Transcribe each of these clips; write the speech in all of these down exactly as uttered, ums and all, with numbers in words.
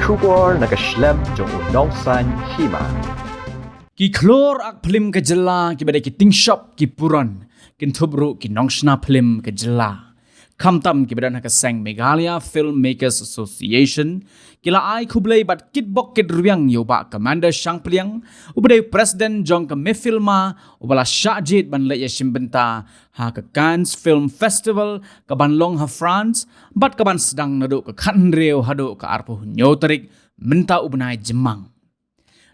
Khubor na ka shlem jong u Nongsaiñ Hima. Ki khlur ak phlim ka jylla, kiba dei ki tyngshop ki puron, kynthup ruh ki nongshna phlim ka jylla, khamtam kiba don ha ka seng Meghalaya Filmmakers Association, ki la ai khublei bad kitbok kitrwiang ïa u Bah Commander Shangpliang, uba dei u president jong ka MIFILMA, uba la shah jied ban leit ïashim bynta ha ka Cannes Film Festival, kaban long ha France, bad kaban sdang naduh ka khathynriew haduh ka arphew hynñiew tarik mynta u bnai Jymmang.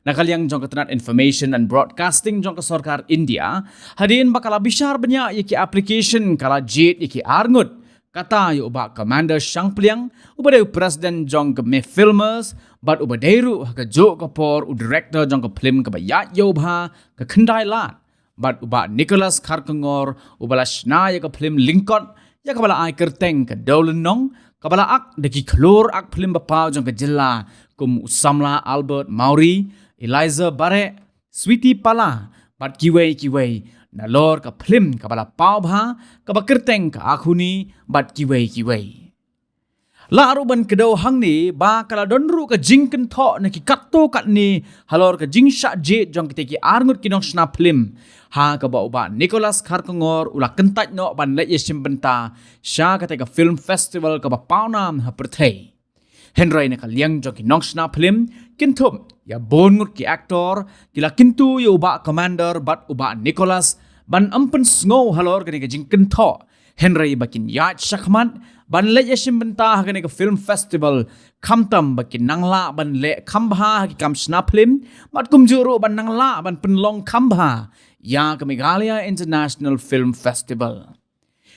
Na ka liang jong ka tnat Information and Broadcasting jong ka sorkar India, hadien ba ka la bishar bniah ïa ki application, ka la jied ïa ki arngut, kata ïa u Bah Commander Shangpliang, uba dei u president jong ka MIFILMA, bad uba dei ruh ha kajuh ka por u director jong ka phlim kaba ïaid ïa u bha, Ka Khyndai Lad, bad u Bah Nicholas Kharkongor, uba la shna ïa ka phlim lyngkot, ïa kaba la ai kyrteng Ka Dewlynnong, kaba la ak da ki khlur ak phlim ba paw jong ka jylla, kum u samla Albert Mawrie, Eliza Bareh, Sweety Pala, bad kiwei kiwei, nalor ka phlim kaba la paw bha, kaba kyrteng Ka Akhuni, bad kiwei kiwei. La ruh ban kdew hangne ba ka la don ruh ka jingkynthoh na ki katto katne halor ka jingshah jied jong kita ki arngut ki nongshna phlim, ha kaba u Bah Nicholas Kharkongor u la kyntait noh ban leit ïashim bynta sha kata ka film festival kaba pawnam ha pyrthei. Hynrei na ka liang jong ki nongshna phlim, kynthup ïa bun ngut ki actor, ki la kyntu ïa u Bah Commander bad u Bah Nicholas ban ym pynsngew halor kane ka jingkynthoh. Hynrei ba kin ïaid shakhmat ban leit ïashim bynta ha kane ka film festival, khamtam ba kin nang lah ban leh kham bha ha ki kam shna phlim, bad kumjuh ruh ban nang lah ban pynlong kham bha ïa ka Meghalaya International Film Festival.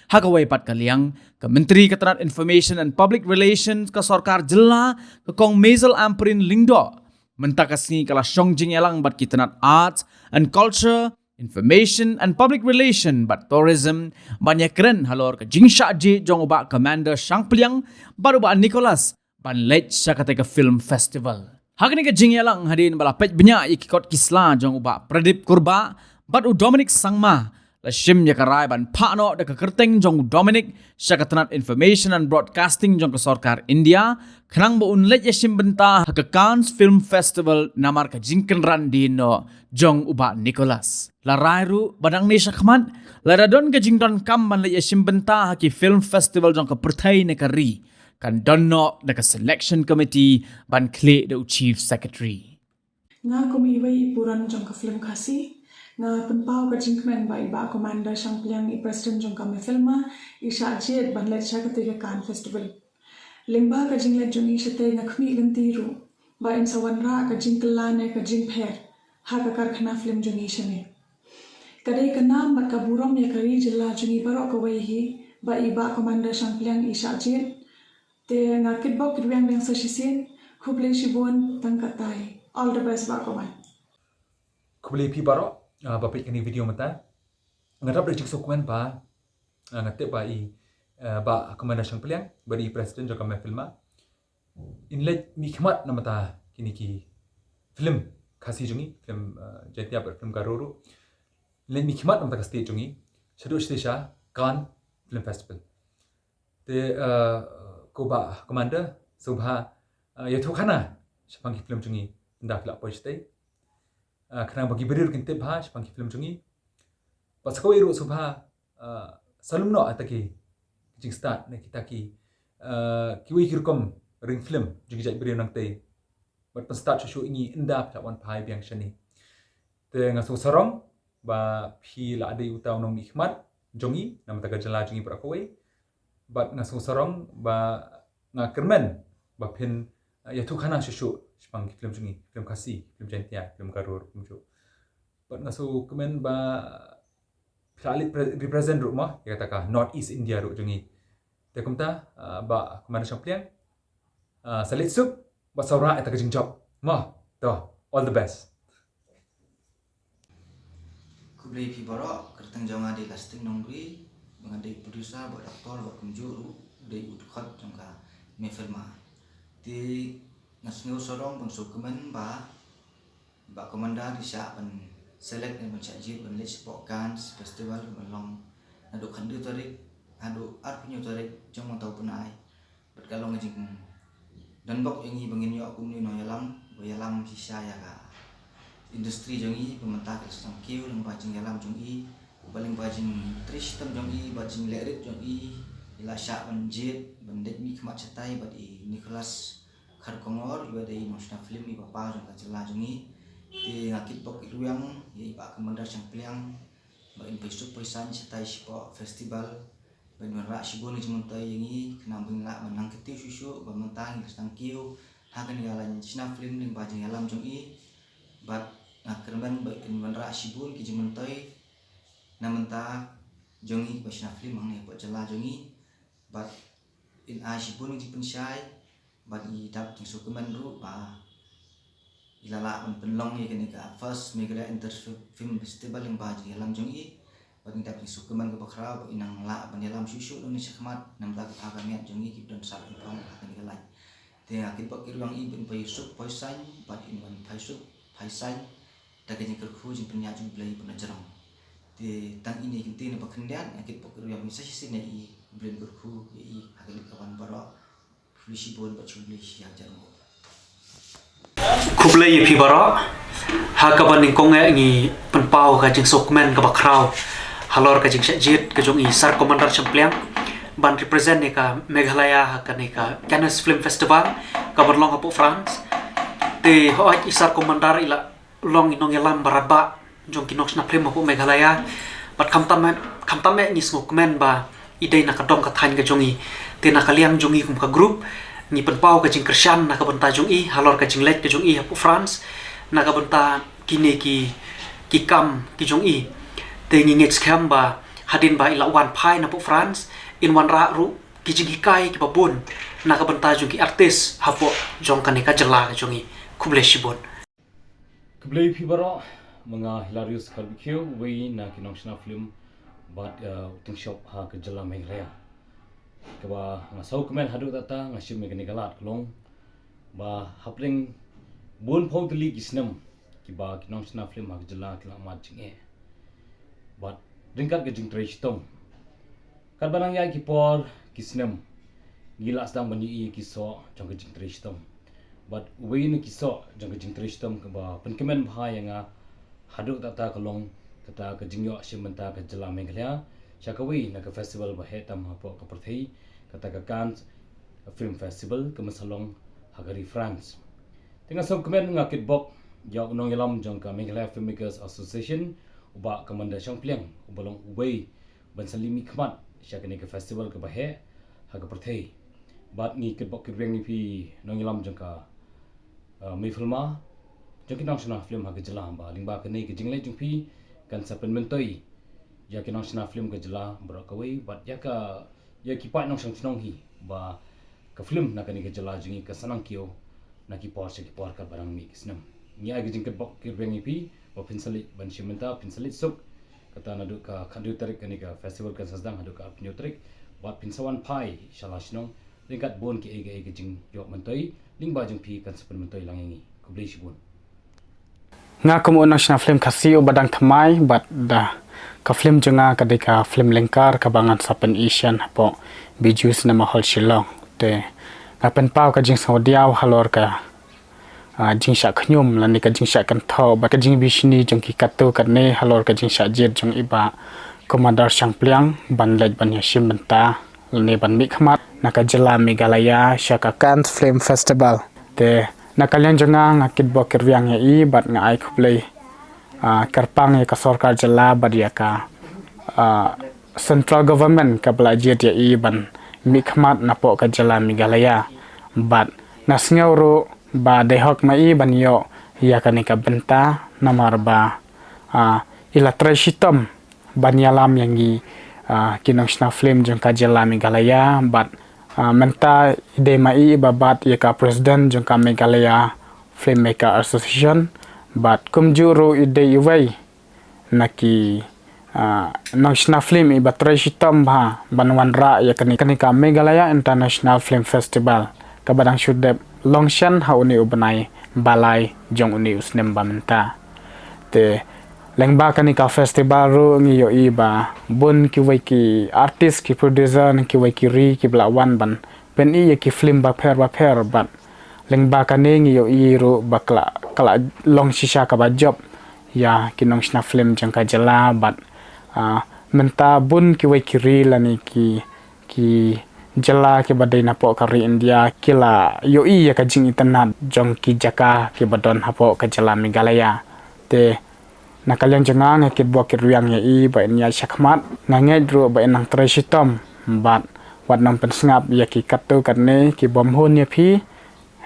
Ha kawei pat ka liang, ka Myntri ka tnat Information and Public Relations ka sorkar jylla, ka Kong Maisel Ampareen Lyngdoh, mynta ka sngi ka la shong jingïalang bad ki tnat Arts and Culture, Information and Public Relation bad Tourism, ban ïakren halor ka jingshah jied jong u Bah Commander Shangpliang bad u Bah Nicholas ban leit sha kata ka film festival. Ha kane ka jingïalang, hadien ba la peit bniah ïa ki kot ki sla jong u Bah Pradip Kurbah bad u Dominic Sangma, la shim ïa ka rai ban phah noh da ka kyrteng jong u Dominic sha ka tnat Information and Broadcasting jong ka sorkar India, khnang ba un leit ïashim bynta ha ka Cannes Film Festival namar ka jingkynran dien noh jong u Bah Nicholas. La rai ruh ba nangne shakhmat, lada don ka jingdonkam ban leit ïashim bynta ha ki film festival jong ka pyrthei ne ka ri, kan don noh da ka selection committee ban khlieh da u Chief Secretary. Nga kum iwei i puran jong ka film Khasi, nga pynpaw ka jingkmen ba i Bah Commander Shangpliang, i president jong ka MIFILMA, i shah jied ban leit sha kata ka Cannes Festival. Lyngba ka jingleit jong i shatei, nga khmih lynti ruh ba in sa wanrah ka jingkylla ne ka jingpher ha ka karkhana film jong i shane. Ka dei ka nam bad ka burom ïa ka ri jylla jong i baroh kawei hi ba i Bah Commander Shangpliang i shah jied. Te nga kitbok kitwiang biang sa shisien, khublei shibun tang katei. All the best, Bah Commander. Khublei phi baroh, ah, ba peit kane video mynta. Nga dap da jingsngewkmen ba, ah, nga tip ba i, ah, Bah Commander Shangpliang, ba dei i president jong ka MIFILMA, in leit mihkhmat na ka bynta kine ki film Khasi jong ngi, film, ah, Jaintia bad film Garo ruh. In leit mihkhmat na ka bynta ka state jong ngi shaduh shatei sha Cannes Film Festival. Te, eh, ko Bah Commander, sngewbha, eh, ïathuhkhana shaphang ki film jong ngi, ynda phi la poi shatei. Eh, khnang ba ki briew ruh kin tip bha shaphang ki film jong ngi. Bad sa kawei ruh sngewbha, eh, sa lum noh ïa kita ki jingstad ne kita ki, eh, kiwei ki rukom ring film jong ki jait briew nangtei. Bad pynstad shuh shuh ïa ngi ynda phi la wan phai biang shane. Te nga sngewsarong ba phi la dei uta u nongmihkhmat jong ngi na ka bynta ka jylla jong ngi baroh kawei. Bad nga sngewsarong ba nga kyrmen ba phin, eh, ïathuhkhana shuh shuh shaphang ki film jong ngi, film Khasi, film Jaintia, film Garo ruh kumjuh. Bad nga sngewkmen ba phi la leit pre-, represent ruh mo ïa kata ka North East India ruh jong ngi. Te kumta, ah, Bah Commander Shangpliang, ah, sa leit suk bad sa wanrah ïa kata ka jingjop mo. To, all the best. Khublei phi baroh, kyrteng jong nga dei Lasting Nongbri, ba nga dei producer bad actor bad kumjuh ruh dei u dkhot jong ka MIFILMA. Te nga sngewsarong bad sngewkmen ba Bah Commander i shah ban select ne ban shah jied ban leit shapoh Cannes Festival kaban long naduh khathynriew tarik haduh arphew hynñiew tarik jong mynta u bnai. Bad ka long ka jing, Don bok ïa ngi ba ngin ïoh kumne u nongïalam ba ïalam shisha ïa ka industry jong ngi, ba mynta ka la sdang kiew lyngba jingïalam jong i, ba lyngba jingtrei shitom jong i, ba jingleh rit jong i, i la shah ban jied ban leit mihkhmat shatai bad i Nicholas Kharkongor, iba dei i nongshna film iba paw jong ka jylla jong ngi. Te nga kitbok kitrwiang ïa i Bah Commander Shangpliang ba in poi suk poi saiñ shatai shapoh festival, ba in wanrah shibun ki jingmyntoi ïa ngi, khnang ba ngin lah ban nang kyntiew shuh shuh ba mynta ngi la sdang kiew ha kane ka laiñ shna film lyngba jingïalam jong i. Bad nga kyrmen ba in wanrah shibun ki jingmyntoi na bynta jong ngi kiba shna film hangne hapoh jylla jong ngi. Bad in ai shibun ki jingpynshai, bad i dap jingsngewkmen ruh ba i la lah ban pynlong ïa kane ka first Meghalaya Inter Film Festival lyngba jingïalam jong i. Bad ngi dap jingsngewkmen kaba khraw ba i nang lah ban ïalam shuh shuh nangne shakhmat na bynta ka bha ka miat jong ngi kiba don sawdong ha kane ka laiñ. Te nga kitbok kitrwiang i ba in poi suk poi saiñ bad in wan phai suk phai saiñ da ka jingkyrkhu jingpynïaid jong U Blei ba na jrong. Te tang ine i kyntien ba khyndiat, nga kitbok kitrwiang i sa shisien ïa i, U Blei un kyrkhu ïa i ha ka leit ka wan baroh. Khublei shibun bad sngewbha ïa ka jingmut. Khublei ïa phi baroh ha kaba nyngkong eh ngi pynpaw ka jingsngewkmen kaba khraw halor ka jingshah jied ka jong i Sir Commander Shangpliang ban represent ïa ka Meghalaya ha kane ka Cannes Film Festival kaba long hapoh France. Te hooid i Sir Commander i la long i nongïalam ba radbah jong ki nongshna film hapoh Meghalaya. Bad khamtam eh, khamtam eh ngi sngewkmen ba i dei na ka dong ka thaiñ ka jong i. Te na ka liang jong i kum ka group ngi pynpaw ka jingkyrshan na ka bynta jong i halor ka jingleit ka jong i hapoh France na ka bynta kine ki, ki kam ki jong i. Te ngi ngeit skhem ba hadien ba i la wan phai na hapoh France in wanrah ruh ki jinghikai kiba bun na ka bynta jong ki artist hapoh jong kane ka jylla ka jong i. Khublei shibun. Khublei phi baroh, ma nga Hilarius Kharbeithiew, uwei na ki nongshna film bad, eh, u tyngshop ha ka jylla Meghalaya. Kaba nga sngewkmen haduh katta nga shim ïa kane ka lad ka long ba hapdeng bun phew tylli ki snem kiba ki nongshna film ha ka jylla ki la mad jingeh. Bad ryngkat ka jingtrei shitom, katba nang ïaid ki por ki snem ngi la sdang ban ïohi ïa ki soh jong ka jingtrei shitom. Bad uwei na ki soh jong ka jingtrei shitom kaba pynkmen bha ïa nga haduh katta ka long kata ka jingïoh shim bynta ka jylla Meghalaya sha kawei na ka festival ba heh tam hapoh ka pyrthei, kata ka Cannes Film Festival kaba sa long ha ka ri France. Te nga sngewkmen nga kitbok ïa u nongïalam jong ka Meghalaya Filmmakers Association, u Bah Commander Shangpliang, uba long uwei ban sa leit mihkhmat sha kane ka festival kaba heh ha ka pyrthei. Bad ngi kitbok kitrwiang ïa phi nongïalam jong ka, uh, Megfilma, jong ki nongshna film ha ka jylla ba lyngba kane ka jingleit jong phi kan sa pynmyntoi ïa ki nongshna film ka jylla baroh kawei bad ïa ka, ïa ki paid nongshong shnong hi ba ka film na kane ka jylla jong ngi ka sa nang kiew na ki por sha ki por katba nang mih ki snem. Ngi ai ka jingkitbok kitrwiang ïa phi ba phin sa leit ban shim bynta, phin sa leit suk kata naduh ka khathynriew tarik kane ka festival kan sa sdang haduh ka arphew tarik bad phin sa wan phai sha la shnong ryngkat bun kiei kiei ki jingïoh myntoi lyngba jong phi kan sa pynmyntoi lang ïa ngi. Khublei shibun. Nga kum u nongshna film Khasi uba dang thymmai bad da ka film jong nga ka dei ka film Lyngkar kaba ngan sa pyni shen hapoh Bijou Cinema Hall Shillong. Te nga pynpaw ka jingsngewdiaw halor ka, ah, jingshah khñium lane ka jingshah kynthoh bad ka jingbishni jong ki katto katne halor ka jingshah jied jong i Bah Commander Shangpliang ban leit ban ïashim bynta lane ban mihkhmat na ka jylla Meghalaya sha ka Cannes Film Festival. Te na ka liang jong nga nga kitbok kitrwiang ïa i bad nga ai khublei, ah, kyrpang ïa ka sorkar jylla bad ïa ka, ah, central government kaba la jied ïa i ban mihkhmat napoh ka jylla Meghalaya. Bad nga sngew ruh ba dei hok ma i ban ïoh ïa kane ka bynta namar ba, ah, i la trei shitom ban ïalam ïa ngi, ah, ki nongshna film jong ka jylla Meghalaya bad, ah, mynta i dei ma i iba bat ïa ka president jong ka Meghalaya Filmmaker Association bad kumjuh ruh i dei iwei na ki, ah, nongshna film iba trei shitom bha ban wanrah ïa kane, kane ka Meghalaya International Film Festival kaba dang shu dep long shen ha une u bnai ba lai jong une u snem ba mynta. Te lyngba kane ka festival ruh ngi ïohi ba bun kiwei ki artist, ki producer na kiwei ki ri kiba la wan ban pyni ïa ki film bapher bapher bad Lyngba kane ngi ïohi ruh ba ka la, ka la long shisha kaba jop ïa ki nongshna film jong ka jylla bad, ah, mynta bun kiwei ki ri lane ki, ki jylla kiba dei napoh ka ri India ki la ïohi ïa ka jingitynnad jong ki jaka kiba don hapoh ka jylla Meghalaya. Te na ka liang jong nga nga kitbok kitrwiang ïa i ba in ïaid shakhmat, nga ngeit ruh ba in nang trei shitom bad wat nang pynsngap ïa ki katto katne ki bym hun ïa phi.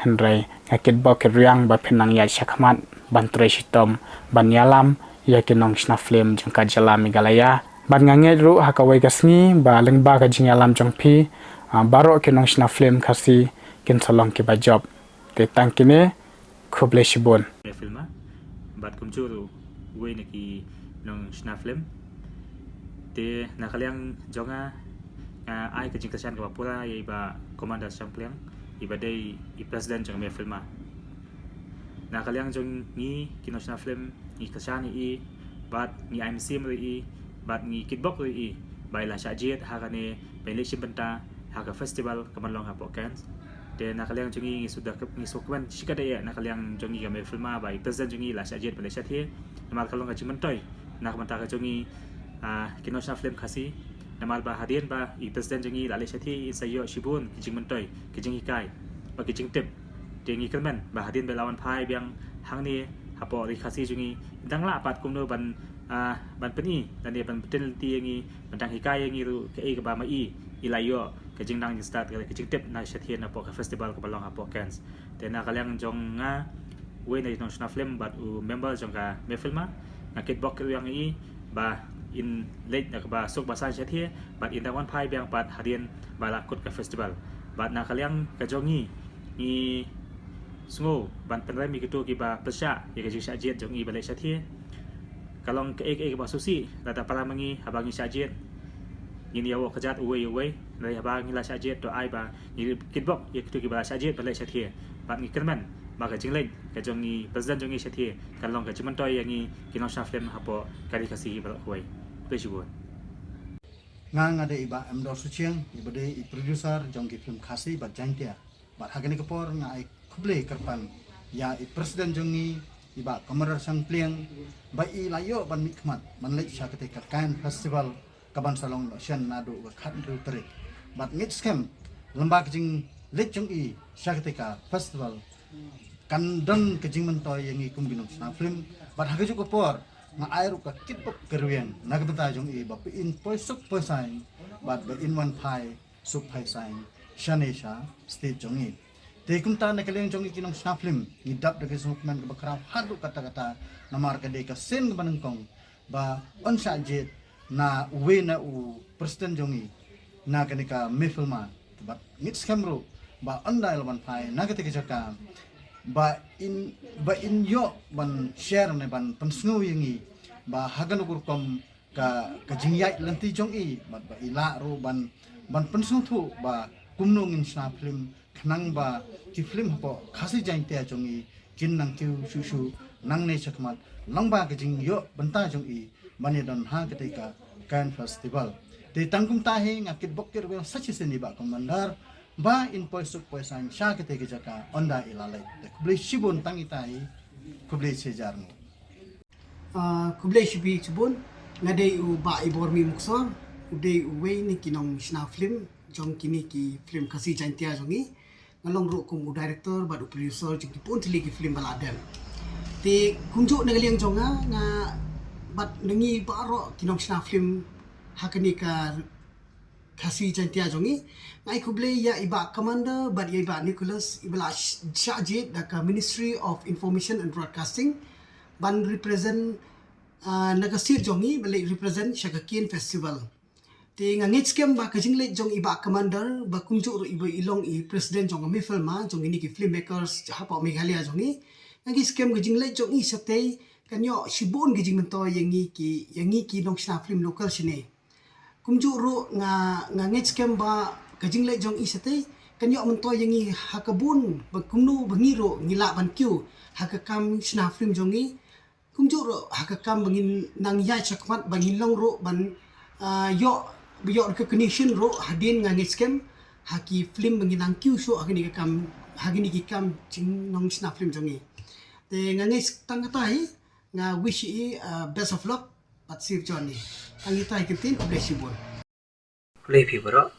Hynrei nga kitbok kitrwiang ba phin nang ïaid shakhmat ban trei shitom ban ïalam ïa ki nongshna film jong ka jylla Meghalaya. Bad nga ngeit ruh ha kawei ka sngi ba lyngba ka jingïalam jong phi, ah, baroh ki nongshna film Khasi kin sa long kiba jop. Te tang kine, khublei shibun. Mehfilma bad kumjuh ruh uwei na ki nongshna film. Te na ka liang jong nga, nga ai ka jingkyrshan kaba pura ïa i Bah Commander Shangpliang, iba dei i president jong Mehfilma. Na ka liang jong ngi ki nongshna film, ngi kyrshan ïa i bad ngi ai mynsiem ruh ïa i bad ngi kitbok ruh ïa i ba i la shah jied ha kane ban leit shim bynta ha ka festival ka ban long hapoh Cannes. Te na ka liang jong ngi ngi shu da, ngi shu kmen shikatdei ïa na ka liang jong ngi ka Mehfilma ba i president jong ngi la shah jied ban leit shathie. Namar ka long ka jingmyntoi na ka bynta ka jong ngi, ah, ki nongshna film Khasi. Namar ba hadien ba i president jong ngi la leit shathie, in sa ïoh shibun ki jingmyntoi, ki jinghikai bad ki jingtip. Te ngi kyrmen ba hadien ba i la wan phai biang hangne hapoh ri Khasi jong ngi, in dang lah pat kumno ban, ah, ban pyni lane ban pyntip lynti ïa ngi, ban dang hikai ïa ngi ruh kaei kaba ma i i la ïoh ka jingnang jingstad, ka jingtip na shathie napoh ka festival kaba long hapoh Cannes. Te na ka liang jong nga, uwei na ki nongshna film bad u member jong ka Mehfilma, nga kitbok kitrwiang ïa i ba in leit da kaba suk ba saiñ shathie bad in dang wan phai biang pat hadien ba la kut ka festival. Bad na ka liang ka jong ngi, ngi sngew ban pynrem ïa kito kiba pyrshah ïa ka jingshah jied jong i ba leit shathie. Ka long kaei kaei kaba sngewsih, lada para ma ngi haba ngi shah jied ngin ïawoh kjat uwei uwei, hynrei haba ngi la shah jied to ai ba ngi kitbok ïa kito kiba la shah jied ba leit shathie. Bad ngi kyrmen ba ka jingleit ka jong i president jong i shathie kan long ka jingmyntoi ïa ngi ki nongshna film hapoh ka ri Khasi baroh kawei. Khublei shibun. Nga, nga dei i Bah Emdor Suchiang, iba dei i producer jong ki film Khasi bad Jaiñtia. Bad ha kane ka por nga ai khublei kyrpang ïa i president jong ngi, i Bah Commander Shangpliang, ba i la ïoh ban mihkhmat ban leit sha katei ka Cannes Festival ka ban sa long noh shen naduh ka khathynriew tarik. Bad ngeit skhem lyngba ka jingleit jong i sha katei ka festival kan don ka jingmyntoi ïa ngi kum ki nongshna film. Bad ha kajuh ka por nga ai ruh ka kitbok kitrwiang na ka bynta jong i ba phin poi suk poi saiñ bad ba in wan phai suk phai saiñ shane sha state jong i. Te kumta na ka liang jong i ki nongshna film ngi dap da ka sngewkmen kaba khraw haduh katta katta, namar ka dei ka sien kaba nyngkong ba yn shah jied na uwei na u president jong i na kane ka Mehfilma. Bad ngeit skhem ruh ba ynda i la wan phai na katei ka jaka ba in, ba in ïoh ban share ne ban pynsngew ïa ngi ba ha kano ka rukom ka, ka jingïaid lynti jong i, bad ba i lah ruh ban, ban pynsngewthuh ba kumno ngin shna film khnang ba ki film hapoh Khasi Jaiñtia jong i kin nang kiew shuh shuh nangne shakhmat lyngba ka jingïoh bynta jong i ban ïadon ha katei ka Cannes Festival. Te tang kumta hi nga kitbok kitrwiang sa shisien i Bah Commander ba in poi suk poi saiñ sha katei ka jaka ynda i la leit. Te khublei shibun tang ita hi, khublei shihajar nguh. Ah, khublei shibun shibun. Nga dei u Bah Ibormi Muksong, u dei uwei na ki nongshna film jong kine ki film Khasi Jaiñtia jong i. Nga long ruh kum u director bad u producer jong ki bun tylli ki film ba la dep. Te kumjuh na ka liang jong nga, nga bad na ngi baroh ki nongshna film ha kane ka Khasi Jaiñtia jong i. Nga ai khublei ïa i Bah Commander bad ïa i Bah Nicholas, iba la sh-, shah jied da ka Ministry of Information and Broadcasting ban represent, ah, na ka sir jong i, ban leit represent sha ka Cannes Festival. Te nga ngeit skhem ba ka jingleit jong i Bah Commander, ba kumjuh ruh iba i long i president jong ka Mehfilma, jong kine ki filmmakers hapoh Meghalaya jong i. Nga ngeit skhem ka jingleit jong i shatei kan ïoh shibun ka jingmyntoi ïa ngi ki, ïa ngi ki nongshna film local shane. Kumjuh ruh nga, nga ngeit skhem ba ka jingleit jong i shatei kan ïoh myntoi ïa ngi ha ka bun, ba kumno ba ngi ruh ngi lah ban kiew ha ka kam shna film jong i. Kumjuh ruh ha ka kam ba ngin nang ïaid shakhmat, ba ngin long ruh ban, ah, ïoh, ïoh recognition ruh hadien, nga ngeit skhem ha ki film ba ngi nang kiew shuh ha kine ki kam, ha kine ki kam jingnongsna film jong ngi. Te nga ngeit tang kata hi, nga wish i, uh, best of luck bad sir Johnny. Tang kata hi ktien, khublei shibun. Khublei phi baroh.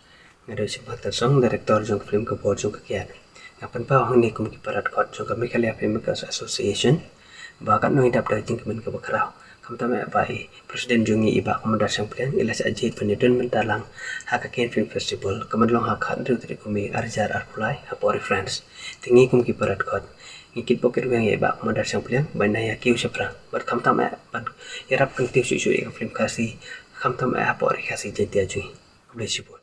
Nga dei Shim Bhattad Song, director jong film Ka Bor Jong Ka Kiad. Nga pynpaw hangne kum ki parad khot jong ka Meghalaya Filmmakers Association ba katno i dap da ka jingkmen kaba khraw. Khamtam eh ba i president jong ngi i Bah Commander Shangpliang i la shah jied ban ïadon bynta lang ha ka Cairns Film Festival ka ban long ha ka khathynriew tarik u May arhajar arphew lai hapoh ri France. Te ngi kum ki parad khot ngi kitbok kitweng ïa i Bah Commander Shangpliang ba in ïa kiew shaphrang bad khamtam eh ban ïarap kyntiew shuh shuh ïa ka film Khasi, khamtam eh hapoh ri Khasi Jaiñtia jong ngi. Khublei shibun.